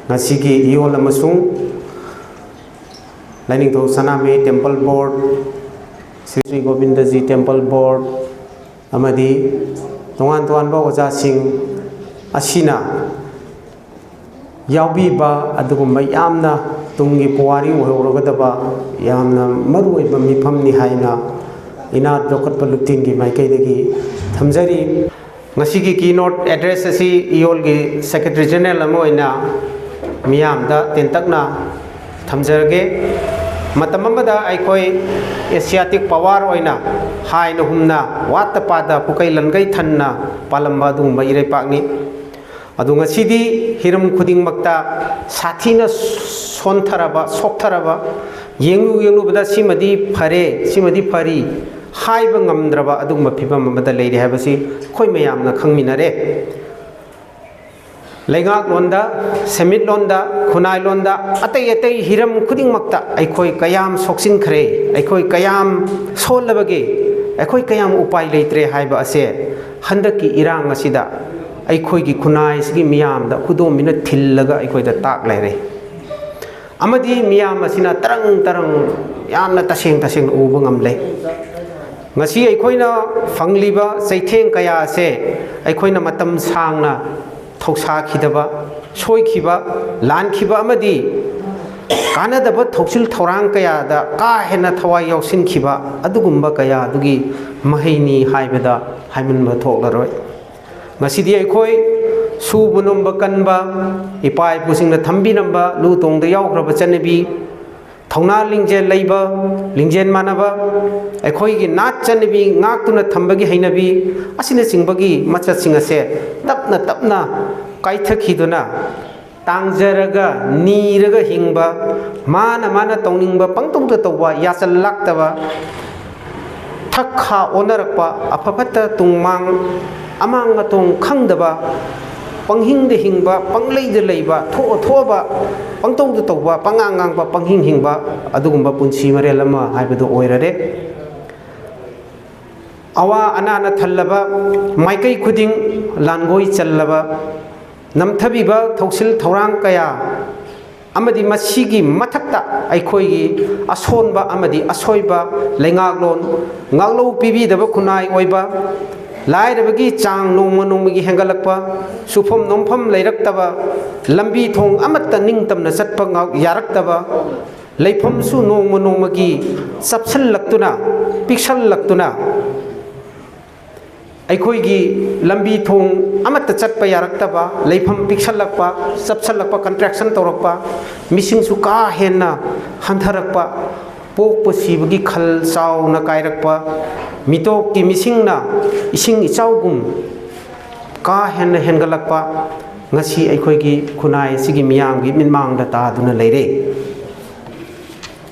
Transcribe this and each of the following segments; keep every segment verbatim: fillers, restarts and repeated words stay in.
ꯉꯁꯤꯒꯤ ꯏꯌꯣꯜ ꯑꯃꯁꯨꯡ ꯂꯥꯏꯅꯤꯡꯊꯧ ꯁꯅꯥꯃꯍꯤ Temple Board, Shri Shri Govindaji Temple Board ꯑꯃꯗꯤ ꯇꯣꯉꯥꯟ ꯇꯣꯉꯥꯟꯕ ꯑꯣꯖꯥꯁꯤꯡ ꯑꯁꯤꯅ ꯌꯥꯎꯕꯤꯕ ꯑꯗꯨꯒꯨꯝꯕ ꯌꯥꯝꯅ ꯇꯨꯡꯒꯤ ꯄꯨꯋꯥꯔꯤ ꯑꯣꯏꯍꯧꯔꯒꯗꯕ ꯌꯥꯝꯅ ꯃꯔꯨꯑꯣꯏꯕ ꯃꯤꯐꯝꯅꯤ ꯍꯥꯏꯅ ꯏꯅꯥꯠ ꯌꯣꯛꯈꯠꯄ ꯂꯨꯞꯇꯤꯡꯒꯤ ꯃꯥꯏꯀꯩꯗꯒꯤ ꯊꯝꯖꯔꯤ꯫ ꯉꯁꯤꯒꯤ keynote address ꯑꯁꯤ ꯏꯌꯣꯜꯒꯤ Secretary General ꯑꯃ ꯑꯣꯏꯅ ꯃꯤꯌꯥꯝꯗ ꯇꯦꯟꯇꯛꯅ ꯊꯝꯖꯔꯒꯦ꯫ ꯃꯇꯝ ꯑꯃꯗ ꯑꯩꯈꯣꯏ Asiatic power ꯑꯣꯏꯅ ꯍꯥꯏꯅ ꯍꯨꯝꯅ ꯋꯥꯠꯇ ꯄꯥꯗ ꯄꯨꯀꯩ ꯂꯟꯒꯩ ꯊꯟꯅ ꯄꯥꯜꯂꯝꯕ ꯑꯗꯨꯒꯨꯝꯕ ꯏꯔꯩꯄꯥꯛꯅꯤ꯫ ꯑꯗꯨ ꯉꯁꯤꯗꯤ ꯍꯤꯔꯝ ꯈꯨꯗꯤꯡꯃꯛꯇ ꯁꯥꯊꯤꯅ ꯁꯣꯟꯊꯔꯕ, ꯁꯣꯛꯊꯔꯕ, ꯌꯦꯡꯂꯨ ꯌꯦꯡꯂꯨꯕꯗ ꯁꯤꯃꯗꯤ ꯐꯔꯦ, ꯁꯤꯃꯗꯤ ꯐꯔꯤ ꯍꯥꯏꯕ ꯉꯝꯗ꯭ꯔꯕ ꯑꯗꯨꯒꯨꯝꯕ ꯐꯤꯕꯝ ꯑꯃꯗ ꯂꯩꯔꯤ ꯍꯥꯏꯕꯁꯤ ꯑꯩꯈꯣꯏ ꯃꯌꯥꯝꯅ ꯈꯪꯃꯤꯟꯅꯔꯦ꯫ ꯂꯩꯉꯥꯛꯂꯣꯟꯗ, ꯁꯦꯟꯃꯤꯠꯂꯣꯟꯗ, ꯈꯨꯟꯅꯥꯏꯂꯣꯟꯗ, ꯑꯇꯩ ꯑꯇꯩ ꯍꯤꯔꯝ ꯈꯨꯗꯤꯡꯃꯛꯇ ꯑꯩꯈꯣꯏ ꯀꯌꯥꯝ ꯁꯣꯛꯆꯤꯟꯈ꯭ꯔꯦ, ꯑꯩꯈꯣꯏ ꯀꯌꯥꯝ ꯁꯣꯜꯂꯕꯒꯦ, ꯑꯩꯈꯣꯏ ꯀꯌꯥꯝ ꯎꯄꯥꯏ ꯂꯩꯇ꯭ꯔꯦ ꯍꯥꯏꯕ ꯑꯁꯦ ꯍꯟꯗꯛꯀꯤ ꯏꯔꯥꯡ ꯑꯁꯤꯗ ꯑꯩꯈꯣꯏꯒꯤ ꯈꯨꯟꯅꯥꯏꯁꯤꯒꯤ ꯃꯤꯌꯥꯝꯗ ꯈꯨꯗꯣꯝꯕꯤꯅ ꯊꯤꯜꯂꯒ ꯑꯩꯈꯣꯏꯗ ꯇꯥꯛ ꯂꯩꯔꯦ꯫ ꯑꯃꯗꯤ ꯃꯤꯌꯥꯝ ꯑꯁꯤꯅ ꯇꯔꯪ ꯇꯔꯪ ꯌꯥꯝꯅ ꯇꯁꯦꯡ ꯇꯁꯦꯡꯅ ꯎꯕ ꯉꯝꯂꯦ꯫ ꯉꯁꯤ ꯑꯩꯈꯣꯏꯅ ꯐꯪꯂꯤꯕ ꯆꯩꯊꯦꯡ ꯀꯌꯥ ꯑꯁꯦ ꯑꯩꯈꯣꯏꯅ ꯃꯇꯝ ꯁꯥꯡꯅ ꯊꯧꯁꯥꯈꯤꯗꯕ, ꯁꯣꯏꯈꯤꯕ, ꯂꯥꯟꯈꯤꯕ ꯑꯃꯗꯤ ꯀꯥꯟꯅꯗꯕ ꯊꯧꯁꯤꯜ ꯊꯧꯔꯥꯡ ꯀꯌꯥꯗ ꯀꯥ ꯍꯦꯟꯅ ꯊꯋꯥꯏ ꯌꯥꯎꯁꯤꯟꯈꯤꯕ ꯑꯗꯨꯒꯨꯝꯕ ꯀꯌꯥ ꯑꯗꯨꯒꯤ ꯃꯍꯩꯅꯤ ꯍꯥꯏꯕꯗ ꯍꯥꯏꯃꯟꯕ ꯊꯣꯛꯂꯔꯣꯏ꯫ ꯉꯁꯤꯗꯤ ꯑꯩꯈꯣꯏ ꯁꯨꯕ ꯅꯣꯝꯕ ꯀꯟꯕ, ꯏꯄꯥ ꯏꯄꯨꯁꯤꯡꯅ ꯊꯝꯕꯤꯔꯝꯕ ꯂꯨ ꯇꯣꯡꯗ ꯌꯥꯎꯈ꯭ꯔꯕ ꯆꯠꯅꯕꯤ, ꯊꯧꯅꯥ ꯂꯤꯡꯖꯦꯜ ꯂꯩꯕ, ꯂꯤꯡꯖꯦꯜ ꯃꯥꯟꯅꯕ, ꯑꯩꯈꯣꯏꯒꯤ ꯅꯥꯠ ꯆꯠꯅꯕꯤ ꯉꯥꯛꯇꯨꯅ ꯊꯝꯕꯒꯤ ꯍꯩꯅꯕꯤ ꯑꯁꯤꯅꯆꯤꯡꯕꯒꯤ ꯃꯆꯠꯁꯤꯡ ꯑꯁꯦ ꯇꯞꯅ ꯇꯞꯅ ꯀꯥꯏꯊꯈꯤꯗꯨꯅ, ꯇꯥꯡꯖꯔꯒ ꯅꯤꯔꯒ ꯍꯤꯡꯕ, ꯃꯥꯅ ꯃꯥꯅ ꯇꯧꯅꯤꯡꯕ ꯄꯪꯇꯧꯗ ꯇꯧꯕ, ꯌꯥꯆꯜ ꯂꯥꯛꯇꯕ, ꯊꯛ ꯈꯥ ꯑꯣꯟꯅꯔꯛꯄ, ꯑꯐ ꯐꯠꯇ ꯇꯨꯡꯃꯥꯡ ꯑꯃꯥꯡ ꯑꯇꯣꯡ ꯈꯪꯗꯕ, ꯄꯪꯍꯤꯡꯗ ꯍꯤꯡꯕ, ꯄꯪꯂꯩꯗ ꯂꯩꯕ, ꯊꯣꯛꯑ ꯊꯣꯛꯑꯕ ꯄꯪꯇꯧꯗ ꯇꯧꯕ, ꯄꯉꯥꯡ ꯉꯥꯡꯕ, ꯄꯪꯍꯤꯡ ꯍꯤꯡꯕ, ꯑꯗꯨꯒꯨꯝꯕ ꯄꯨꯟꯁꯤ ꯃꯔꯦꯜ ꯑꯃ ꯍꯥꯏꯕꯗꯨ ꯑꯣꯏꯔꯔꯦ꯫ ꯑꯋꯥ ꯑꯅꯥꯅ ꯊꯜꯂꯕ, ꯃꯥꯏꯀꯩ ꯈꯨꯗꯤꯡ ꯂꯥꯟꯒꯣꯏ ꯆꯜꯂꯕ, ꯅꯝꯊꯕꯤꯕ ꯊꯧꯁꯤꯜ ꯊꯧꯔꯥꯡ ꯀꯌꯥ ꯑꯃꯗꯤ ꯃꯁꯤꯒꯤ ꯃꯊꯛꯇ ꯑꯩꯈꯣꯏꯒꯤ ꯑꯁꯣꯟꯕ ꯑꯃꯗꯤ ꯑꯁꯣꯏꯕ ꯂꯩꯉꯥꯛꯂꯣꯟ, ꯉꯥꯛꯂꯧ ꯄꯤꯕꯤꯗꯕ ꯈꯨꯟꯅꯥꯏ ꯑꯣꯏꯕ, ꯂꯥꯏꯔꯕꯒꯤ ꯆꯥꯡ ꯅꯣꯡꯃ ꯅꯣꯡꯃꯒꯤ ꯍꯦꯟꯒꯠꯂꯛꯄ, ꯁꯨꯐꯝ ꯅꯣꯝꯐꯝ ꯂꯩꯔꯛꯇꯕ, ꯂꯝꯕꯤ ꯊꯣꯡ ꯑꯃꯠꯇ ꯅꯤꯡꯇꯝꯅ ꯆꯠꯄ ꯉꯥꯛ-, ꯌꯥꯔꯛꯇꯕ, ꯂꯩꯐꯝꯁꯨ ꯅꯣꯡꯃ ꯅꯣꯡꯃꯒꯤ ꯆꯞꯁꯤꯜꯂꯛꯇꯨꯅ, ꯄꯤꯛꯁꯜꯂꯛꯇꯨꯅ, ꯑꯩꯈꯣꯏꯒꯤ ꯂꯝꯕꯤ ꯊꯣꯡ ꯑꯃꯠꯇ ꯆꯠꯄ ꯌꯥꯔꯛꯇꯕ, ꯂꯩꯐꯝ ꯄꯤꯛꯁꯜꯂꯛꯄ, ꯆꯞꯁꯜꯂꯛꯄ, contraction ꯇꯧꯔꯛꯄ, ꯃꯤꯁꯤꯡꯁꯨ ꯀꯥ ꯍꯦꯟꯅ ꯍꯟꯊꯔꯛꯄ, ꯄꯣꯛꯄ ꯁꯤꯕꯒꯤ ꯈꯜ ꯆꯥꯎꯅ ꯀꯥꯏꯔꯛꯄ, ꯃꯤꯇꯣꯞꯀꯤ ꯃꯤꯁꯤꯡꯅ ꯏꯁꯤꯡ ꯏꯆꯥꯎꯒꯨꯝ ꯀꯥ ꯍꯦꯟꯅ ꯍꯦꯟꯒꯠꯂꯛꯄ, ꯉꯁꯤ ꯑꯩꯈꯣꯏꯒꯤ ꯈꯨꯟꯅꯥꯏ ꯑꯁꯤꯒꯤ ꯃꯤꯌꯥꯝꯒꯤ ꯃꯤꯠꯃꯥꯡꯗ ꯇꯥꯗꯨꯅ ꯂꯩꯔꯦ꯫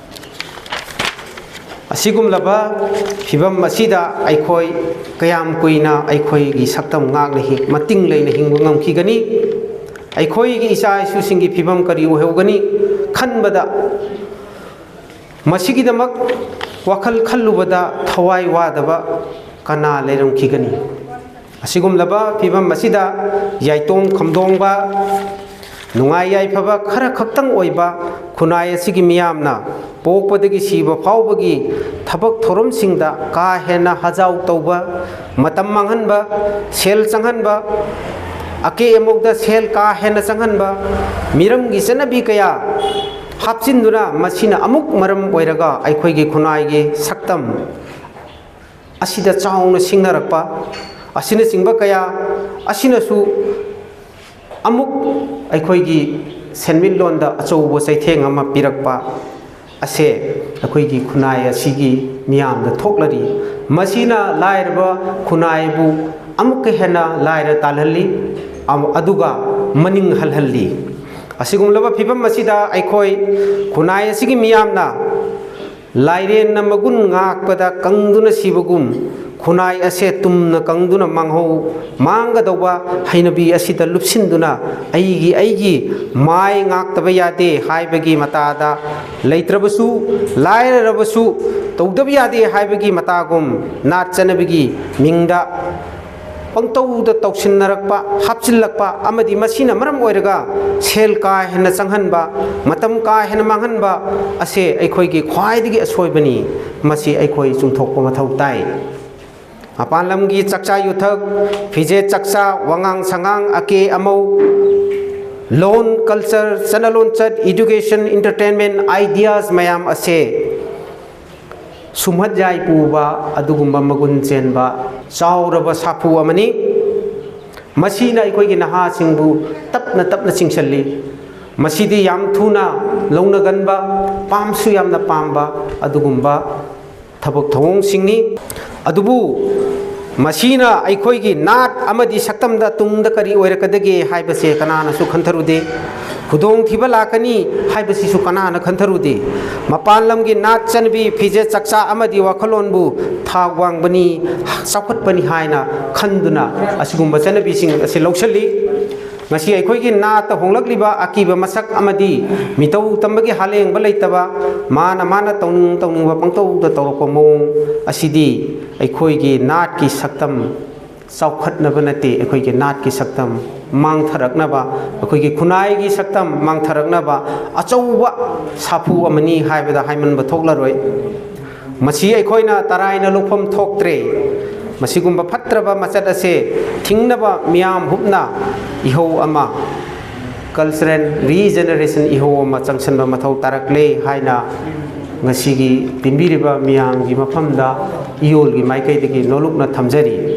ꯑꯁꯤꯒꯨꯝꯂꯕ ꯐꯤꯕꯝ ꯑꯁꯤꯗ ꯑꯩꯈꯣꯏ ꯀꯌꯥꯝ ꯀꯨꯏꯅ ꯑꯩꯈꯣꯏꯒꯤ ꯁꯛꯇꯝ ꯉꯥꯛꯅ ꯍꯤ-, ꯃꯇꯤꯡ ꯂꯩꯅ ꯍꯤꯡꯕ ꯉꯝꯈꯤꯒꯅꯤ? ꯑꯩꯈꯣꯏꯒꯤ ꯏꯆꯥ ꯏꯁꯨꯁꯤꯡꯒꯤ ꯐꯤꯕꯝ ꯀꯔꯤ ꯑꯣꯏꯍꯧꯒꯅꯤ ꯈꯟꯕꯗ, ꯃꯁꯤꯒꯤꯗꯃꯛ ꯋꯥꯈꯜ ꯈꯜꯂꯨꯕꯗ ꯊꯋꯥꯏ ꯋꯥꯗꯕ ꯀꯅꯥ ꯂꯩꯔꯝꯈꯤꯒꯅꯤ? ꯑꯁꯤꯒꯨꯝꯂꯕ ꯐꯤꯕꯝ ꯑꯁꯤꯗ ꯌꯥꯏꯇꯣꯡ ꯈꯝꯗꯣꯡꯕ, ꯅꯨꯡꯉꯥꯏ ꯌꯥꯏꯐꯕ ꯈꯔ ꯈꯛꯇꯪ ꯑꯣꯏꯕ ꯈꯨꯟꯅꯥꯏ ꯑꯁꯤꯒꯤ ꯃꯤꯌꯥꯝꯅ ꯄꯣꯛꯄꯗꯒꯤ ꯁꯤꯕ ꯐꯥꯎꯕꯒꯤ ꯊꯕꯛ ꯊꯧꯔꯝꯁꯤꯡꯗ ꯀꯥ ꯍꯦꯟꯅ ꯍꯖꯥꯎ ꯇꯧꯕ, ꯃꯇꯝ ꯃꯥꯡꯍꯟꯕ, ꯁꯦꯜ ꯆꯪꯍꯟꯕ, ꯑꯀꯦ ꯑꯃꯧꯗ ꯁꯦꯜ ꯀꯥ ꯍꯦꯟꯅ ꯆꯪꯍꯟꯕ, ꯃꯤꯔꯝꯒꯤ ꯆꯠꯅꯕꯤ ꯀꯌꯥ ꯍꯥꯞꯆꯤꯟꯗꯨꯅ ꯃꯁꯤꯅ ꯑꯃꯨꯛ ꯃꯔꯝ ꯑꯣꯏꯔꯒ ꯑꯩꯈꯣꯏꯒꯤ ꯈꯨꯟꯅꯥꯏꯒꯤ ꯁꯛꯇꯝ ꯑꯁꯤꯗ ꯆꯥꯎꯅ ꯁꯤꯡꯅꯔꯛꯄ ꯑꯁꯤꯅꯆꯤꯡꯕ ꯀꯌꯥ ꯑꯁꯤꯅꯁꯨ ꯑꯃꯨꯛ ꯑꯩꯈꯣꯏꯒꯤ ꯁꯦꯟꯃꯤꯠꯂꯣꯟꯗ ꯑꯆꯧꯕ ꯆꯩꯊꯦꯡ ꯑꯃ ꯄꯤꯔꯛꯄ ꯑꯁꯦ ꯑꯩꯈꯣꯏꯒꯤ ꯈꯨꯟꯅꯥꯏ ꯑꯁꯤꯒꯤ ꯃꯤꯌꯥꯝꯗ ꯊꯣꯛꯂꯔꯤ꯫ ꯃꯁꯤꯅ ꯂꯥꯏꯔꯕ ꯈꯨꯟꯅꯥꯏꯕꯨ ꯑꯃꯨꯛꯀ ꯍꯦꯟꯅ ꯂꯥꯏꯔ ꯇꯥꯜꯍꯜꯂꯤ, ꯑꯃ-, ꯑꯗꯨꯒ ꯃꯅꯤꯡ ꯍꯜꯍꯜꯂꯤ꯫ ꯑꯁꯤꯒꯨꯝꯂꯕ ꯐꯤꯕꯝ ꯑꯁꯤꯗ ꯑꯩꯈꯣꯏ ꯈꯨꯟꯅꯥꯏ ꯑꯁꯤꯒꯤ ꯃꯤꯌꯥꯝꯅ ꯂꯥꯏꯔꯦꯟꯅ ꯃꯒꯨꯟ ꯉꯥꯛꯄꯗ ꯀꯪꯗꯨꯅ ꯁꯤꯕꯒꯨꯝ, ꯈꯨꯟꯅꯥꯏ ꯑꯁꯦ ꯇꯨꯝꯅ ꯀꯪꯗꯨꯅ ꯃꯥꯡꯍꯧ-, ꯃꯥꯡꯒꯗꯧꯕ ꯍꯩꯅꯕꯤ ꯑꯁꯤꯗ ꯂꯨꯞꯁꯤꯟꯗꯨꯅ ꯑꯩꯒꯤ, ꯑꯩꯒꯤ ꯃꯥꯏ ꯉꯥꯛꯇꯕ ꯌꯥꯗꯦ ꯍꯥꯏꯕꯒꯤ ꯃꯇꯥꯗ, ꯂꯩꯇ꯭ꯔꯕꯁꯨ, ꯂꯥꯏꯔꯔꯕꯁꯨ, ꯇꯧꯗꯕ ꯌꯥꯗꯦ ꯍꯥꯏꯕꯒꯤ ꯃꯇꯥꯒꯨꯝ, ꯅꯥꯠ ꯆꯠꯅꯕꯤꯒꯤ ꯃꯤꯡꯗ ꯄꯪꯇꯧꯗ ꯇꯧꯁꯤꯟꯅꯔꯛꯄ, ꯍꯥꯞꯆꯤꯜꯂꯛꯄ ꯑꯃꯗꯤ ꯃꯁꯤꯅ ꯃꯔꯝ ꯑꯣꯏꯔꯒ ꯁꯦꯜ ꯀꯥ ꯍꯦꯟꯅ ꯆꯪꯍꯟꯕ, ꯃꯇꯝ ꯀꯥ ꯍꯦꯟꯅ ꯃꯥꯡꯍꯟꯕ ꯑꯁꯦ ꯑꯩꯈꯣꯏꯒꯤ ꯈ꯭ꯋꯥꯏꯗꯒꯤ ꯑꯁꯣꯏꯕꯅꯤ꯫ ꯃꯁꯤ ꯑꯩꯈꯣꯏ ꯆꯨꯝꯊꯣꯛꯄ ꯃꯊꯧ ꯇꯥꯏ꯫ ꯃꯄꯥꯟ ꯂꯝꯒꯤ ꯆꯥꯛꯆꯥ ꯌꯨꯊꯛ, ꯐꯤꯖꯦꯠ ꯆꯥꯛꯆꯥ, ꯋꯥꯉꯥꯡ ꯁꯉꯥꯡ, ꯑꯀꯦ ꯑꯃꯧ, ꯂꯣꯟ, ꯀꯜꯆꯔ, ꯆꯠꯅ ꯂꯣꯟꯆꯠ, ꯏꯗꯨꯀꯦꯁꯟ, ꯏꯟꯇꯔꯇꯦꯟꯃꯦꯟ, ꯑꯥꯏꯗꯤꯌꯥꯁ ꯃꯌꯥꯝ ꯑꯁꯦ ꯁꯨꯝꯍꯠ ꯌꯥꯏ ꯄꯨꯕ ꯑꯗꯨꯒꯨꯝꯕ ꯃꯒꯨꯟ ꯆꯦꯟꯕ ꯆꯥꯎꯔꯕ ꯁꯥꯐꯨ ꯑꯃꯅꯤ꯫ ꯃꯁꯤꯅ ꯑꯩꯈꯣꯏꯒꯤ ꯅꯍꯥꯁꯤꯡꯕꯨ ꯇꯞꯅ ꯇꯞꯅ ꯆꯤꯡꯁꯤꯜꯂꯤ꯫ ꯃꯁꯤꯗꯤ ꯌꯥꯝ ꯊꯨꯅ ꯂꯧꯅꯒꯟꯕ, ꯄꯥꯝꯁꯨ ꯌꯥꯝꯅ ꯄꯥꯝꯕ ꯑꯗꯨꯒꯨꯝꯕ ꯊꯕꯛ ꯊꯧꯑꯣꯡꯁꯤꯡꯅꯤ꯫ ꯑꯗꯨꯕꯨ ꯃꯁꯤꯅ ꯑꯩꯈꯣꯏꯒꯤ ꯅꯥꯠ ꯑꯃꯗꯤ ꯁꯛꯇꯝꯗ ꯇꯨꯡꯗ ꯀꯔꯤ ꯑꯣꯏꯔꯛꯀꯗꯒꯦ ꯍꯥꯏꯕꯁꯦ ꯀꯅꯥꯅꯁꯨ ꯈꯟꯊꯔꯨꯗꯦ꯫ ꯈꯨꯗꯣꯡꯊꯤꯕ ꯂꯥꯛꯀꯅꯤ ꯍꯥꯏꯕꯁꯤꯁꯨ ꯀꯅꯥꯅ ꯈꯟꯊꯔꯨꯗꯦ꯫ ꯃꯄꯥꯟ ꯂꯝꯒꯤ ꯅꯥꯠ ꯆꯠꯅꯕꯤ, ꯐꯤꯖꯦꯠ ꯆꯥꯛꯆꯥ ꯑꯃꯗꯤ ꯋꯥꯈꯜꯂꯣꯟꯕꯨ ꯊꯥꯛ ꯋꯥꯡꯕꯅꯤ, ꯆꯥꯎꯈꯠꯄꯅꯤ ꯍꯥꯏꯅ ꯈꯟꯗꯨꯅ ꯑꯁꯤꯒꯨꯝꯕ ꯆꯠꯅꯕꯤꯁꯤꯡ ꯑꯁꯤ ꯂꯧꯁꯤꯜꯂꯤ꯫ ꯉꯁꯤ ꯑꯩꯈꯣꯏꯒꯤ ꯅꯥꯠꯇ ꯍꯣꯡꯂꯛꯂꯤꯕ ꯑꯀꯤꯕ ꯃꯁꯛ ꯑꯃꯗꯤ ꯃꯤꯇꯧ ꯇꯝꯕꯒꯤ ꯍꯥꯂꯦꯡꯕ ꯂꯩꯇꯕ, ꯃꯥꯅ ꯃꯥꯅ ꯇꯧꯅꯤꯡ ꯇꯧꯅꯤꯡꯕ ꯄꯪꯇꯧꯗ ꯇꯧꯔꯛꯄ ꯃꯑꯣꯡ ꯑꯁꯤꯗꯤ ꯑꯩꯈꯣꯏꯒꯤ ꯅꯥꯠꯀꯤ ꯁꯛꯇꯝ ꯆꯥꯎꯈꯠꯅꯕ ꯅꯠꯇꯦ, ꯑꯩꯈꯣꯏꯒꯤ ꯅꯥꯠꯀꯤ ꯁꯛꯇꯝ ꯃꯥꯡꯊꯔꯛꯅꯕ, ꯑꯩꯈꯣꯏꯒꯤ ꯈꯨꯟꯅꯥꯏꯒꯤ ꯁꯛꯇꯝ ꯃꯥꯡꯊꯔꯛꯅꯕ ꯑꯆꯧꯕ ꯁꯥꯐꯨ ꯑꯃꯅꯤ ꯍꯥꯏꯕꯗ ꯍꯥꯏꯃꯟꯕ ꯊꯣꯛꯂꯔꯣꯏ꯫ ꯃꯁꯤ ꯑꯩꯈꯣꯏꯅ ꯇꯔꯥꯏꯅ ꯂꯧꯐꯝ ꯊꯣꯛꯇ꯭ꯔꯦ꯫ ꯃꯁꯤꯒꯨꯝꯕ ꯐꯠꯇ꯭ꯔꯕ ꯃꯆꯠ ꯑꯁꯦ ꯊꯤꯡꯅꯕ ꯃꯤꯌꯥꯝ ꯍꯨꯞꯅ ꯏꯍꯧ ꯑꯃ, ꯀꯜꯆꯔꯦꯜ ꯔꯤꯖꯦꯅꯦꯔꯦꯁꯟ ꯏꯍꯧ ꯑꯃ ꯆꯪꯁꯤꯟꯕ ꯃꯊꯧ ꯇꯥꯔꯛꯂꯦ ꯍꯥꯏꯅ ꯉꯁꯤꯒꯤ ꯇꯤꯟꯕꯤꯔꯤꯕ ꯃꯤꯌꯥꯝꯒꯤ ꯃꯐꯝꯗ ꯏꯌꯣꯜꯒꯤ ꯃꯥꯏꯀꯩꯗꯒꯤ ꯅꯣꯂꯨꯛꯅ ꯊꯝꯖꯔꯤ꯫